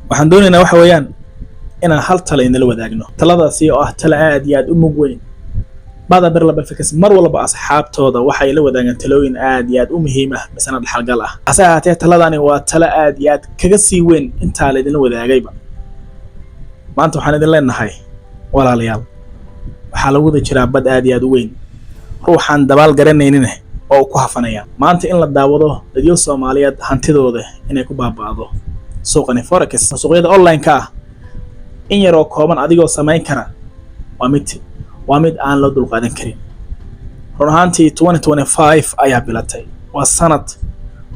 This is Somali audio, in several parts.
Waxaan doonaynaa waxa weeyaan inaan hal talo inala wadaagno, taladaasi oo ah talo aad iyo aad u mug weyn. Bada Birlab FX mar walba asxaabtooda waxay la wadaagaan talooyin aad iyo aad u muhiim ah, misana dhaxalgal ah. Hase ahaatee, taladani waa talo aad iyo aad kaga sii weyn intaa laydinla wadaagayba. Maanta waxaan idin leenahay, walaalayaal, waxaa lagu wada jiraa bad aad iyo aad u weyn, ruuxaan dabaal garanaynina oo uu ku hafanaya. Maanta in la daawado dadyo Soomaaliyeed hantidooda inay ku baaba'do suuqani forex, suuqyada online-ka ah, in yaroo kooban adigoo samayn kara, waa mid aan loo dulqaadan karin. Run ahaantii, 2025 ayaa bilatay, waa sanad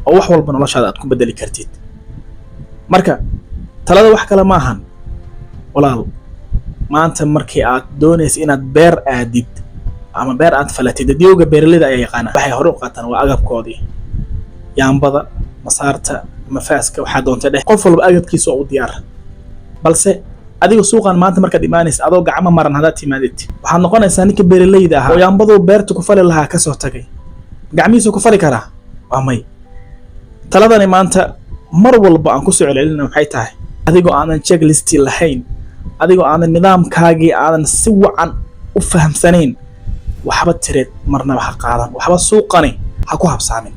oo wax walba noloshaada aad ku bedeli kartid. Marka talada wax kale ma ahan, walaal. Maanta markii aad doonaysa inaad beer aadid ama beer aad falatid, dadyowga beeraleyda ayaa yaqaana, waxay hore u qaataan waa agabkoodii: yaambada, masaarta ama faaska, waxaa doonta dheh. Qof walba agabkiisa waa u diyaar. Balse adiga suuqan maanta markaad imaanaysa adoo gacmo maran haddaad timaadid, waxaad noqonaysaa ninka beeraleyda ahaa oo yaambaduu beerta ku fali lahaa kasoo tagay. Gacmihiisu ku fali karaa? Waa may. Taladani maanta mar walba aan kusoo celcelina waxay tahay: adigoo aadan checklist lahayn, adigoo aadan nidaamkaagii aadan si wacan u fahamsanayn, waxba trade marnaba ha qaadan, waxba suuqani ha ku habsaamin.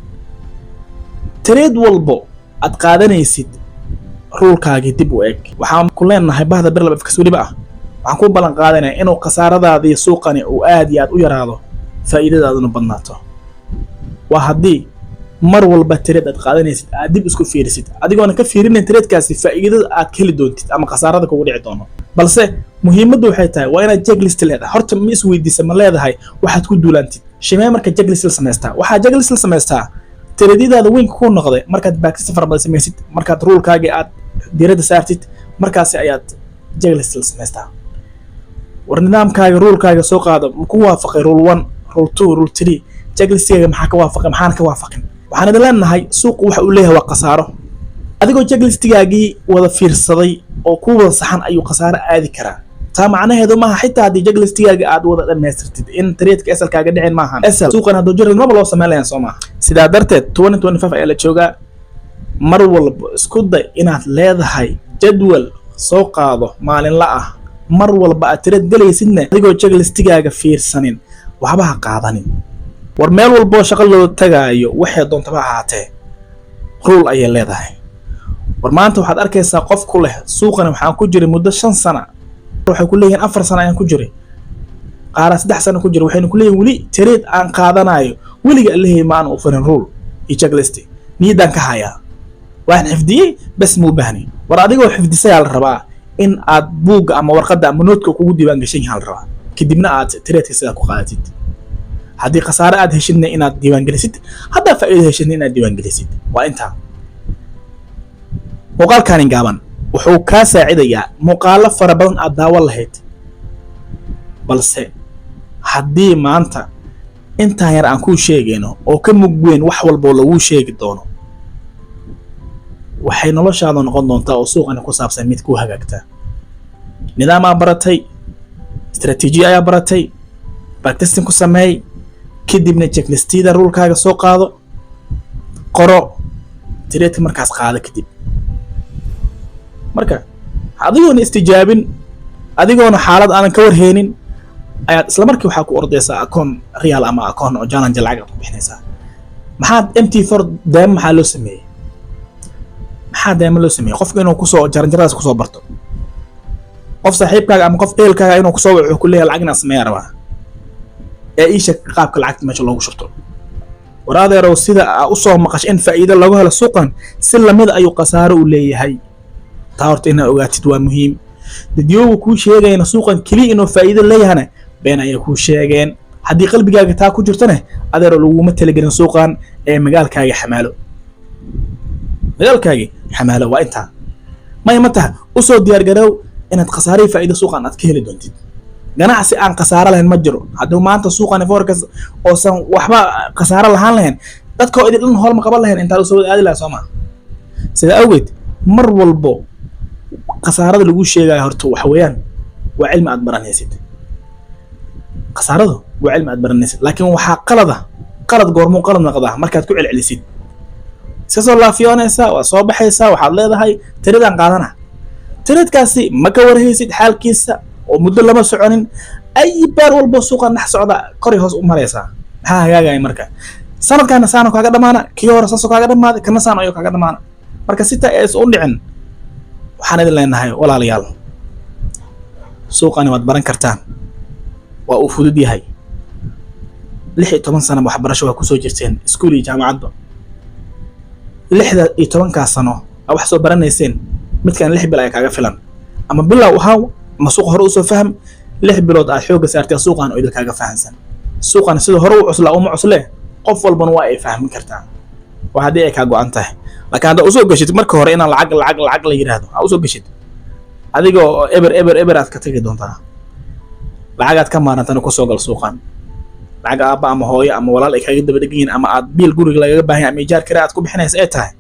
Trade walbo aad qaadanaysid, rule-kaagii dib u eg. Waxaan ku leenahay bahda Birlab FX weliba ah, waxaan ku ballan qaadanaya inuu khasaaradaadii suuqani uu aad iyo aad u yaraado, faa'iidadaaduna badnaato. Waa haddii mar walba trade aad qaadanaysid aad dib isku fiirisid, adigoona ka fiirinayn trade-kaasi faa'iidada aad ka heli doontid ama khasaarada kugu dhici doono. Balse muhiimaddu waxay tahay waa inaad checklist leedahay. Horta ma isweydiisa, ma leedahay waxaad ku duulaantid shimee? Marka checklist la samaystaa, waxaa checklist la samaystaa trade-yadaada weynka ku noqday markaad backtest fara badan samaysid, markaad rule-kaagii aad diiradda saartid, markaasi ayaad checklist la samaystaa. War nidaamkaaga, rule-kaaga soo qaado. Ma ku waafaqay rule one, rule two, rule three? Checklist-igaaga maxaa ka waafaqay, maxaana ka waafaqin? Waxaan idin leenahay, suuqu waxa uu leeyahay waa khasaaro. Adigoo checklist-igaagii wada fiirsaday oo ku wada saxan ayuu khasaaro aadi karaa. Taa macnaheedu maaha xitaa haddii checklist-igaaga aad wada dhammaystirtid in trade-ka SL kaaga dhicin maahan. SL suuqan hadduu jirin maba loo samayn lahayn, soo maaha? Sidaa darteed, 2025 ayaa la joogaa. Mar walba isku day inaad leedahay jadwal soo qaado maalinla ah. Mar walba aad trade gelaysidna, adigoo checklist-igaaga fiirsanin waxba ha qaadanin. War meel walboo shaqo loo tagaayo, waxay doontaba ahaatee, rule ayay leedahay. War maanta waxaad arkaysaa qof ku leh suuqani waxaan ku jiray muddo 5 sana, waxay ku leeyihiin 4 sano ayaan ku jiray, qaaraa 3 sano ku jira. Waxayna ku leeyihin weli trade aan qaadanayo weliga allehey ma aan u furin rule iyo checklist, niyaddaan ka hayaa, waan xifdiyey bes, muu baahni. War adigoo xifdisayaa la rabaa in aad buugga ama warqadda ama note-ka kugu diiwaan gashan yahaa la rabaa, kadibna aad trade-ka sidaa ku qaadatid. Haddii khasaare aad heshidna inaad diiwaangelisid, haddaa faa'iido heshidna inaad diiwaangelisid. Waa intaa. Muuqaalkani gaaban wuxuu kaa saacidayaa muuqaalo fara badan aad daawan lahayd. Balse haddii maanta intaan yar aan kuu sheegayno oo ka mug weyn wax walboo laguu sheegi doono, waxay noloshaada noqon doontaa oo suuqani ku saabsan mid kuu hagaagta. Nidaamaa baratay, istaraatiijiya ayaa baratay, backtesting ku sameey, kadibna checklist-ida rule-kaaga soo qaado, qoro, trade-ka markaas qaado. Kadib marka adigoona istijaabin, adigoona xaalad aanan ka warheynin, ayaad isla markii waxaa ku ordaysaa account real ama account oo challenge lacag aad ku bixinaysaa. Maxaa MT4 demo maxaa loo sameeyey? Maxaa demo loo sameeyey? Qofka inuu kusoo jaranjaradaas kusoo barto. Qof saaxiibkaaga ama qof ehelkaaga inuu kusoo waco, wuxuu ku leeyahay lacag inaan sameeyaa rabaa ee ii sheeg qaabka lacagta meesha loogu shubto. War adeerow, sida aa usoo maqasho in faa'iido looga helo suuqan, si lamid ayuu khasaaro u leeyahay. Taa horta inaad ogaatid waa muhiim. Dadyooga kuu sheegayna suuqan keliya inuu faa'iido leeyahana been ayay kuu sheegeen. Haddii qalbigaaga taa ku jirtana, adeero, laguma talagelin suuqan ee magaalkaaga xamaalo, magaalkaagi xamaalo. Waa intaa. Maya, ma taha? Usoo diyaargarow inaad khasaarihii faa'iido suuqan aad ka heli doontid. Ganacsi aan khasaaro lahayn ma jiro. Hadduu maanta suuqani forex oosan waxba khasaaro lahaan lahayn, dadkoo idin dhan hool ma qaban lahayn intaa usoo wada aadi lahaa, soo maa? Sidaa awgeed, mar walbo khasaarada lagu sheegayo horta waxa weeyaan waa cilmi aad baranaysid. Khasaaradu waa cilmi aad baranaysid, laakiin waxaa qalada, qalad goormuu qalad noqdaa? Markaad ku celcelisid. Iska soo laafiyoonaysaa, waa soo baxaysaa, waxaad leedahay trade-aan qaadana. Trade-kaasi ma ka warhaysid xaalkiisa oo muddo lama soconin. Ay pair walbo suuqa dhex socda kori hoos u maraysaa. Maxaa hagaagaya marka? Sanadkaana saano kaaga dhamaana, kii hore saasoo kaaga dhamaaday, kana saan ayuu kaaga dhamaana. Marka sita is u dhicin, waxaan idin leenahay, walaalayaal, suuqani waad baran kartaan, waa uu fudud yahay. 16 sana waxbarasho waa kusoo jirteen, iskuul iyo jaamacadba. 16-kaa sano aa wax soo baranayseen, midkan 6 bil ayaa kaaga filan. Ama bilow ahaw ama suuqa hore usoo faham. 6 bilood aad xoogga saartee suuqan oo idil kaaga fahansan. Suuqan sida hore u cuslaa uma cuslee, qof walbana waa ay fahmin kartaa, waa haddii ay kaa go-an tahay. Laakiin haddaa usoo geshid marka hore inaan lacag, lacag, lacag la yidhaahdo aa usoo geshid, adigoo eber, eber, eber aad ka tagi doontaa. Lacagaad ka maarantana kusoo gal suuqan. Lacag aabba ama hooyo ama walaal ay kaaga daba dhegan yihiin, ama aad biil guriga lagaga baahan yahay, ama ijaar kale aad ku bixinaysa ay tahay,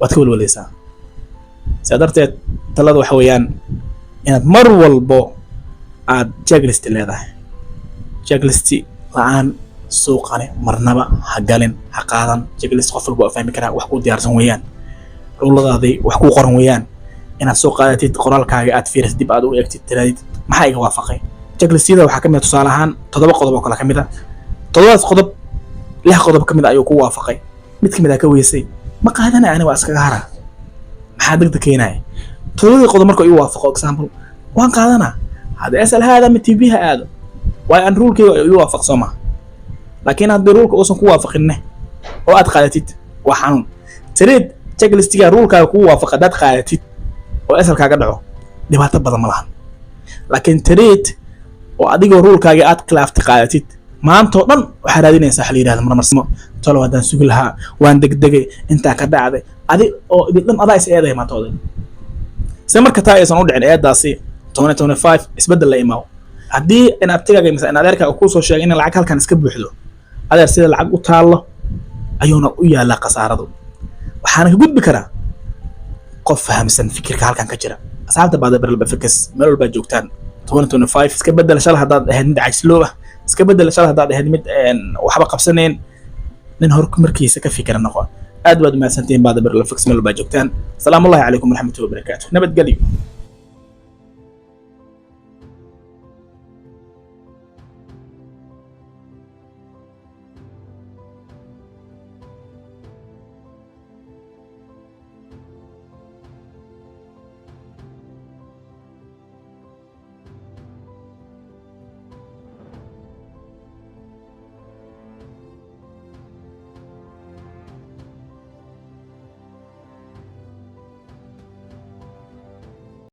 waad ka welwalaysaa. Sidaa darteed talada waxa weeyaan inaad mar walbo aad checklist leedahay. Checklist la-aan suuqani marnaba ha galin, ha qaadan. Checklist qof walba waa fahmi karaa, wax kuu diyaarsan weeyaan, rule-adaadii wax kuu qoran weeyaan. Inaad soo qaadatid qoraalkaaga, aad fiirisid, dib aad u eegtid, tiraadid maxaa iga waafaqay. Checklist-yada waxaa ka mid ah, tusaale ahaan, 7 qodob oo kale ka mid ah. Toddobadaas qodob, 6 qodob ka mid ah ayuu ku waafaqay, mid ka mid ah ka weysay, ma qaadanaya, ani waa iskaga haraa. Maxaa degdeg keenaya? Toddobadii qodob marka igu waafaqo, example, waan qaadanaa. Haddii SL ha aado ama TP ha aado, waayo aan rule-keyga igu waafaq, soo maha? Laakiin haddii rule-ka uusan ku waafaqinne oo aad qaadatid, waa xanuun. Trade checklist-iga rule-kaaga kugu waafaqa haddaad qaadatid oo SL kaaga dhaco, dhibaato badan ma lahan. Laakiin trade oo adigoo rule-kaagii aad khilaaftay qaadatid, maantoo dhan waxaa raadinaysaa waxa la yidhahda marmarsimo: tolow haddaan sugi lahaa, waan degdegay, intaa ka dhacday, adi oo idin dhan adaa is eedaya maantooda. Se marka taa aysan u dhicin eedaasi, 2025 isbeddel la imaaw. Haddii in abtigaaga mise in adeerkaaga kuu soo sheegay in lacag halkan iska buuxdo, adeer, sida lacag u taallo ayuuna u yaallaa khasaaradu. Waxaana ka gudbi karaa qof fahamsan fikirka halkan ka jira. Asxaabta baada berlbafikis, meel walbaad joogtaan, 2025 iska bedel. Shalay haddaad ahayd mid cajsloob ah, iska bedel. Shalay haddaad ahayd mid waxba qabsanayn, nin horumarkiisa ka fikira noqo. Aad baad umahadsantihiin, baada berlbafikis, meel walbaad joogtaan. Asalaamu allahi calaykum waraxmatullahi wabarakaatu. Nabadgelyo.